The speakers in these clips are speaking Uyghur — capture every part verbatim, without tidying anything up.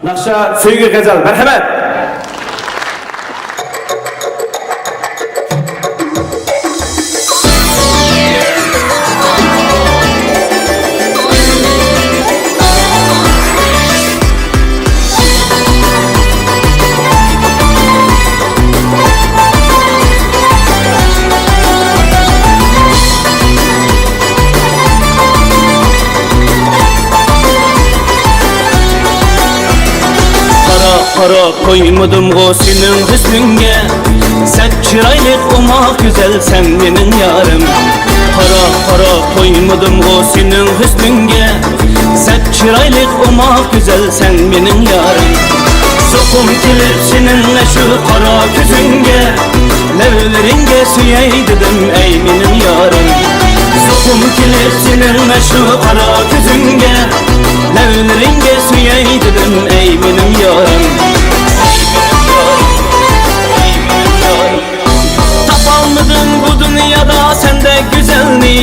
ناخشا سۆيگۈ غەزەل، مەرھەمەت! قاراپ، قاراپ تويمىدىمغۇ سېنىڭ ھۆسنۈڭگە، سەت چىرايلىق، ئوماق، گۈزەل سەن مېنىڭ يارىم. قاراپ، قاراپ تويمىدىمغۇ سېنىڭ ھۆسنۈڭگە، سەت چىرايلىق، ئوماق، گۈزەل سەن مېنىڭ يارىم. زوقۇم كېلىپ سېنىڭ ئەشۇ قارا كۆزۈڭگە، لەۋلىرىڭگە سۆيەي دېدىم، ئەي مېنىڭ يارىم. زوقۇم كېلىپ سېنىڭ ئەشۇ قارا كۆزۈڭگە، لەۋلىرىڭگە سۆيەي دېدىم، ئەي مېنىڭ يارىم. تاپالمىدىم بۇ دۇنيادا سەندەك گۈزەلنى،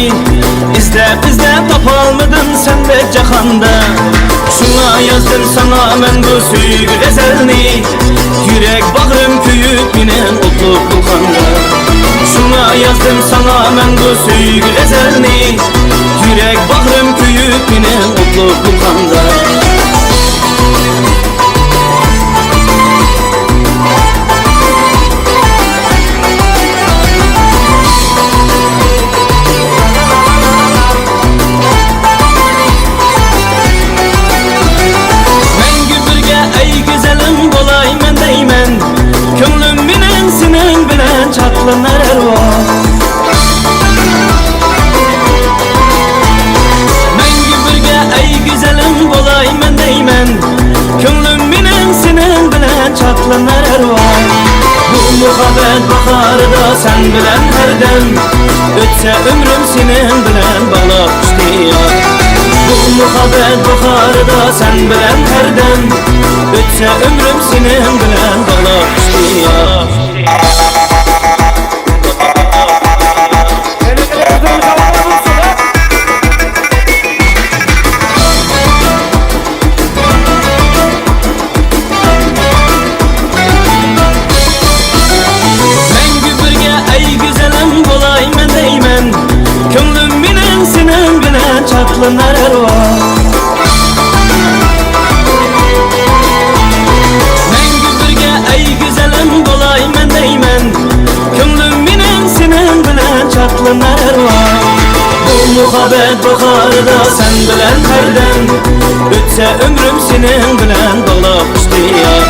ئىزدەپ، ئىزدەپ تاپالمىدىم سەندەك جاھاندا. شۇڭا يازدىم ساڭا مەن بۇ سۆيگۈ غەزەلنى، يۈرەك باغرىم كۆيۈپ مېنىڭ ئوتلۇق گۈلخاندا. شۇڭا يازدىم ساڭا مەن بۇ سۆيگۈ غەزەلنى، يۈرەك باغرىم كۆيۈپ مېنىڭ ئوتلۇق گۈلخاندا. مەڭگۈ بىرگە ئەي گۈزەلىم بولايمەن دەيمەن، كۆڭلۈم مېنىڭ سېنىڭ بىلەن چاقلىنار ھەر ۋاقىت. مەڭگۈ بىرگە ئەي گۈزەلىم بولايمەن دەيمەن، كۆڭلۈم مېنىڭ سېنىڭ بىلەن چاقلىنار ھەر ۋاقىت. بۇ مۇھەببەت باھارىدا سەن بىلەن ھەردەم، ئۆتسە ئۆمرۈم سېنىڭ بىلەن باغلاپ ئىشتىياق. بۇ مۇھەببەت باھارىدا سەن بىلەن ھەردەم، ئۆتسە ئۆمرۈم سېنىڭ بىلەن باغلاپ ئىشتىياق. مەڭگۈ بىرگە ئەي گۈزەلىم بولايمەن دەيمەن، كۆڭلۈم مېنىڭ سېنىڭ بىلەن چاقلىنار ھەر ۋاقىت. مەڭگۈ بىرگە ئەي گۈزەلىم بولايمەن دەيمەن، كۆڭلۈم مېنىڭ سېنىڭ بىلەن چاقلىنار ھەر ۋاقىت. بۇ مۇھەببەت باھارىدا سەن بىلەن ھەردەم، ئۆتسە ئۆمرۈم سېنىڭ بىلەن باغلاپ ئىشتىياق.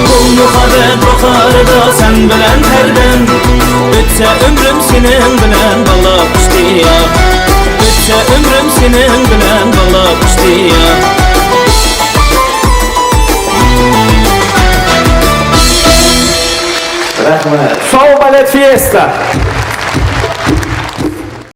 بۇ مۇھەببەت باھارىدا سەن بىلەن ھەردەم، ئۆتسە ئۆمرۈم سېنىڭ بىلەن باغلاپ ئىشتىياق. ئۆتسە ئۆمرۈم سېنىڭ بىلەن باغلاپ ئىشتىياق. رەھمەت. Só o Ballet Fiesta.